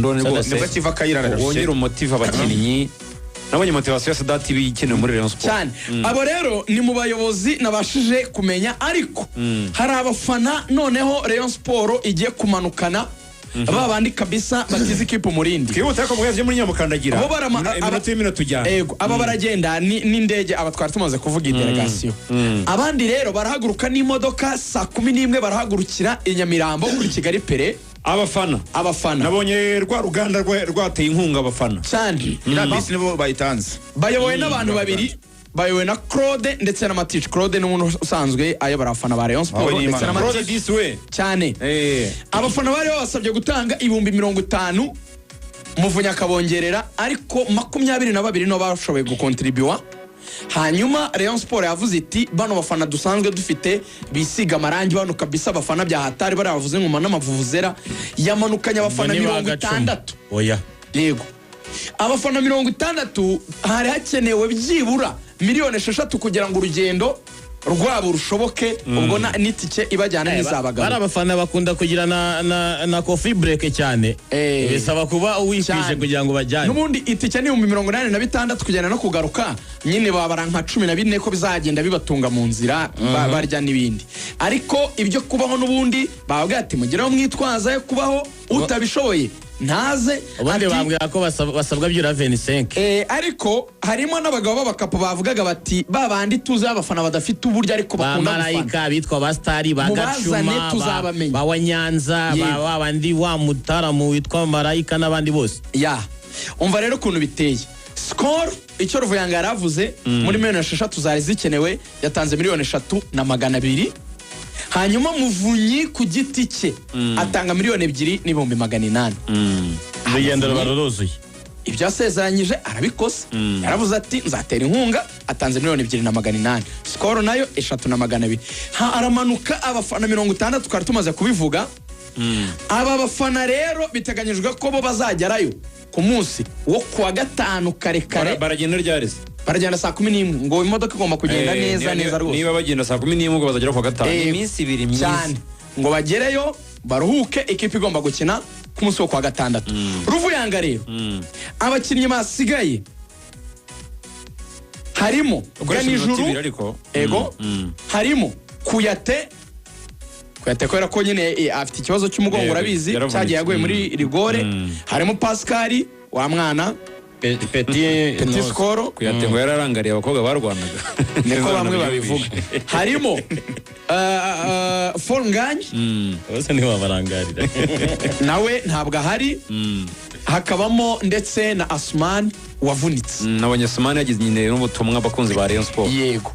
Rukando ni rwose. Nibwo akiva Kayira ararushe. Wongere umotive abakinnyi. Nabonye motivation ya Sadati iba ikenewe muri Rayon Sport. Cyane. Abo rero ni mu bayobozi nabashije kumenya, ariko hari abafana noneho Rayon Sport igiye kumanukana, ba bandi kabisa batize ikipe umurindi. Twihute ariko mugeze muri Nyamukandagira. Bo Iminota y'imino tujyana. Ego, aba baragenda n'indege, aba twari tumaze kuvuga delegation. Abandi rero barahaguruka n'imodoka saa 11, barahagurukira i Nyamirambo kuri Kigali Pele. Abafana. Abafana. Nabonye rwa ruganda rwateye inkunga abafana. Cyane. Iriya bisi nibo bayitanze. Bayobowe n'abantu babiri, bayobowe na Claude ndetse na Matici. Claude ni umuntu usanzwe ayobora abafana ba Rayon Sport Aho ni ndetse na Imana. Claude Matici. disi we. Cyane. Abafana bari babasabye gutanga 50,000, Muvunyi akabongerera, ariko 22 nibo bashoboye gukontribuwa. Hanyuma Rayon Sport yavuze iti: "Bano bafana dusanzwe dufite bisiga amarangi, bano kabisa abafana bya hatari, bariya bavuze ngoma n'amavuvuzera." Yamanukanye abafana Ngo ni ba mirongo Gacuma. itandatu. Oya. Yego, abafana 60. Hari hakenewe byibura miliyoni 6 kugira ngo urugendo rwabo rushoboke, ubwo n'itike ibajyana Bari n'izabagabo. Abafana bakunda kugira na coffee break cyane. Bisaba kuba wikwije kugira ngo bajyane. N'ubundi itike ni 86,000 kugenda no kugaruka, nyine babara nka 14 ko bizagenda bibatunga mu nzira, barya n'ibindi. Ariko ibyo kubaho n'ubundi bababwira ati: "Mugireho mwitwaza yo kubaho, utabishoboye ntaze." Ubundi bambwira ko basabwa byura 25. Ariko harimo n'abagabo b'abakapo bavugaga bati: "Ba bandi tuzi abafana badafite uburyo ariko Ba bakunda gufana." Marayika bitwa ba Sitari, ba Mubazane, Gacuma, tuzabamenya. ba Wanyanza, ba wa bandi wa Mutaramu witwa Marayika n'abandi bose. Ya, umva rero ukuntu biteye. Skol, icyo Ruvuyanga yaravuze, muri miliyoni 6 zari zikenewe yatanze miliyoni 3 na 200, hanyuma Muvunyi ku giti cye atanga miliyoni 2 n'ibihumbi 800. Urugendo ruba ruruzuye. Ibyo yasezeranyije arabikoze, yaravuze ati: "Nzatera inkunga." Atanze miliyoni 2 na 800, Skol nayo 3 na 200. Aramanuka abafana 60, twari tumaze kubivuga. Aba bafana rero biteganyijwe ko bo bazagerayo ku munsi wo kuwa gatanu kare kare. Baragenda ryari se? Baragenda saa 11, ngo imodoka igomba kugenda neza neza rwose. Niba bagenda saa 11, ubwo bazagera kuwa gatanu. Iminsi 2 myiza. Cyane, ngo bagereyo baruhuke, ikipe igomba gukina ku munsi wo kuwa gatandatu. Ruvuyanga rero, abakinnyi basigaye harimo Ukoresha iminota Ganijuru. 2 ariko. Ego, harimo Kuyate. Kuyate kubera ko nyine afite ikibazo cy'umugongo, urabizi, yaravunitse. cyagiye yaguye muri rigore. Harimo Pascal wa mwana Petit. Petit Skoro. Kuyate ngo yararangariye abakobwa barwanaga. Niko bamwe babivuga. Harimo Fall Ngagne. Bose ntiwabarangarira. Nawe ntabwo ahari. Hakabamo ndetse na Asumani wavunitse. Nabonye Sumani yagize nyine n'ubutumwa abakunzi ba Rayon Sport. Yego,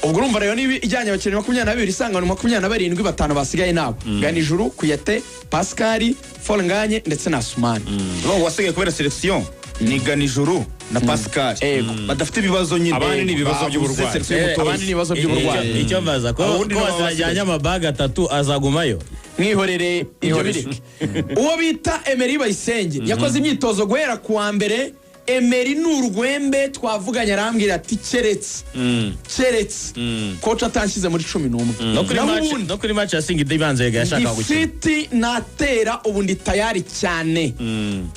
ubwo urumva rero niba ijyanye abakinnyi 22, isanganywe 27, batanu basigaye nabo: Ganijuru, Kuyate, Pascal, Fall Ngagne ndetse na Asumani. Bo wasigaye kubera selection ni Ganijuru na Pascal. Ego. Badafite ibibazo nyine. Abandi ni ibibazo Babuze by'uburwayi. selection y'umutoza. Abandi ni ibibazo by'uburwayi. Icyo mbaza ko Ubundi ko nibo wazajyanye amabaga atatu azagumayo? Mwihorere ibyo. Mwihorere. Bireke. Uwo bita Emery Bayisenge yakoze imyitozo guhera ku wa mbere. Emery ni urwembe, twavuganye arambwira ati: "Keretse coach atanshyize muri 11." No kuri Naho match ubundi no kuri match ya Singida ibanza yega yashakaga gukina. Ifiti natera, ubu ndi tayari cyane.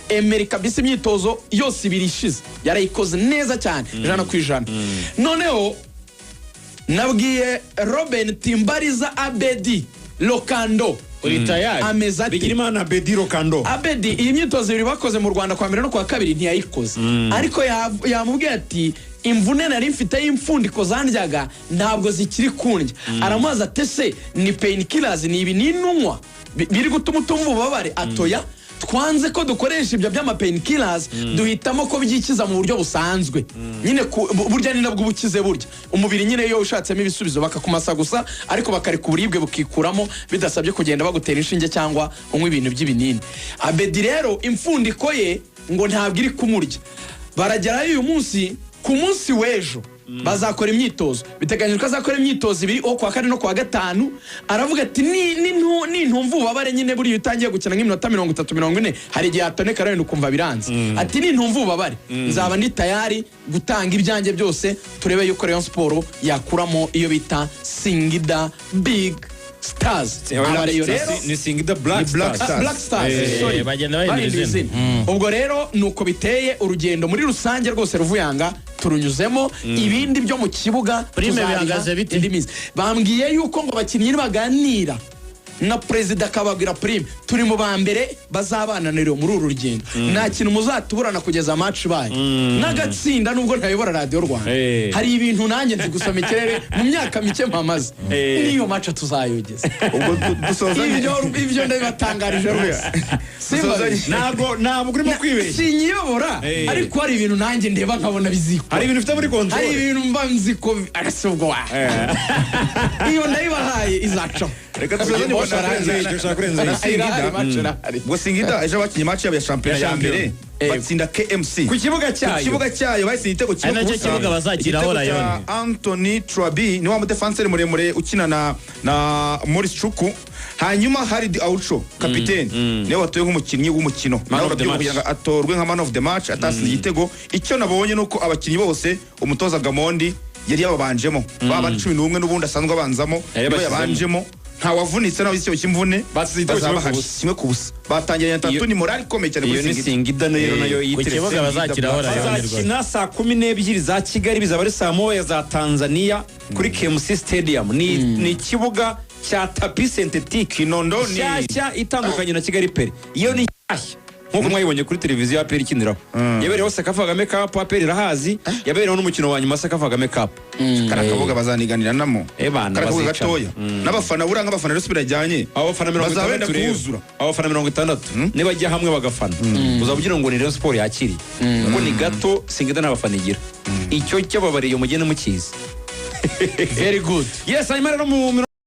Emery kabisa imyitozo yose ibiri ishize yarayikoze neza cyane, 100%. Noneho nabwiye Robin Timbariza, Abedi Lokando Uri tayari? ameze ati Bigirimana Bedi Rokando. Abedi iyi myitozo ibiri bakoze mu Rwanda, kwa mbere no kwa kabiri, ntiyayikoze, ariko yamubwiye ati: "Imvune nari mfite y'imfundiko zandyaga ntabwo zikiri kundya." Aramubaza ati: "Ese ni painkillers, ni ibinini unywa biri gutuma utumva ububabare?" Atoya, twanze ko dukoresha ibyo by'ama painkillers, duhitamo ko byikiza mu buryo busanzwe nyine. Burya ni nabwo ubukize, burya umubiri nyine iyo ushatsemo ibisubizo bakakumasa gusa, ariko bakareka uburibwe bukikuramo bidasabye kugenda bagutera inshinge cyangwa unywa ibintu by'ibinini. Abedi rero imfundiko ye ngo ntabwo iri kumurya. Baragerayo uyu munsi, ku munsi w'ejo bazakora imyitozo. Biteganyijwe ko azakora imyitozo ibiri, uwo kuwa kane no kuwa gatanu. Aravuga ati: "Nintumva ububabare nyine, buriya utangiye gukina nk'iminota 30, 40, hari igihe hatoneka wenda ukumva biranze." Ati: "Nintumva ububabare nzaba ndi tayari gutanga ibyanjye byose, turebe yuko Rayon Sport yakuramo iyo bita Singida Big Stars. Abareyo rero Ni Singida Black Ni Black Stars. Stars. Black Stars, sorry. Bagenda bahindura Bahindura izina. izina. Ubwo rero nuko biteye urugendo muri rusange rwose, Ruvuyanga, turunyuzemo. Ibindi byo mu kibuga Prime tuzabiha bihagaze bite? indi minsi. Bambwiye yuko ngo abakinnyi nibaganira na perezida akababwira prime, turi mu ba mbere bazabana na Rayon muri uru rugendo, nta kintu muzatuburana kugeza match ibaye n'agatsinda. Nubwo ntayobora Radiyo Rwanda, hari ibintu nanjye nzi gusoma ikirere mu myaka mike mpamaze. N'iyo match tuzayogeza. Ubwo dusozanye. Ibyo ndabibatangarije rwose. Simba Ntabwo urimo kwibeshya. Sinyiyobora, ariko hari ibintu nanjye ndeba nkabona bizikora. Hari ibintu ufite muri Hari control. ibintu mba nzi ko arese ubwo wa iyo ndayibahaye izacaho. Reka dusozanye. Ushaka kurenza iki? Ushaka kurenza Na iki? Singida. Irahari, match irahari. Ubwo Singida ejo bakinnye match yabo ya shampiyona Ya ya mbere, shampiyona. batsinda KMC Ku kibuga ku cyayo. kibuga cyayo, bahise igitego kimwe Ari ku nacyo busa. kibuga bazakiraho Igitego cya Rayon. Anthony Trabi, ni wa mudefanseri muremure ukina na Maurice Chuku. Hanyuma Halid Aucho, kapiteni, niwe watowe nk'umukinnyi w'umukino. Man Nawe of the urabyumva, match. kugira ngo atorwe nka man of the match atasize igitego. Icyo nabonye ni uko abakinnyi bose umutoza Gamondi yari yababanjemo, baba 11 n'ubundi asanzwe abanzamo, Yari nibo yabashyizemo. yabanjemo. Nta wavunitse, nta wagize ikibazo cy'imvune. Batsinze igitego Bazaba kimwe ku bahari. busa. 1-0 batangiranye atatu. Ni morale ikomeye cyane Iyo kuri ni Singida. Singida nayo nayo Ku yiteretse. kibuga bazakiraho Rayon rwose. Bazakina saa 12 za Kigali, bizaba ari saa 1 za Tanzania, kuri KMC Stadium. Ni ikibuga cya tapis synthétique Kinondo ni nshyashya, itandukanye na Kigali Pele. Iyo ni nshyashya nk'uko mwayibonye kuri televiziyo ya APR ikiniraho. Yabereyeho CECAFA Kagame Cup, APR irahazi, yabereyeho n'umukino wa nyuma CECAFA Kagame Cup. Kariya kabuga bazaniganiranamo. Bana, Kariya kabuga bazicana. gatoya n'abafana, buriya nk'abafana rero birajyanye, Abo bafana mirongo bazaba itandatu benda rero, kuwuzura. abo bafana 60 nibajya hamwe bagafana, uzaba ugira ngo ni Rayon Sport yakiriye, kuko ni gato. Singida nta bafana igira. Icyo cyababariye mugende mukizi. Very good. Yes, hanyuma rero mu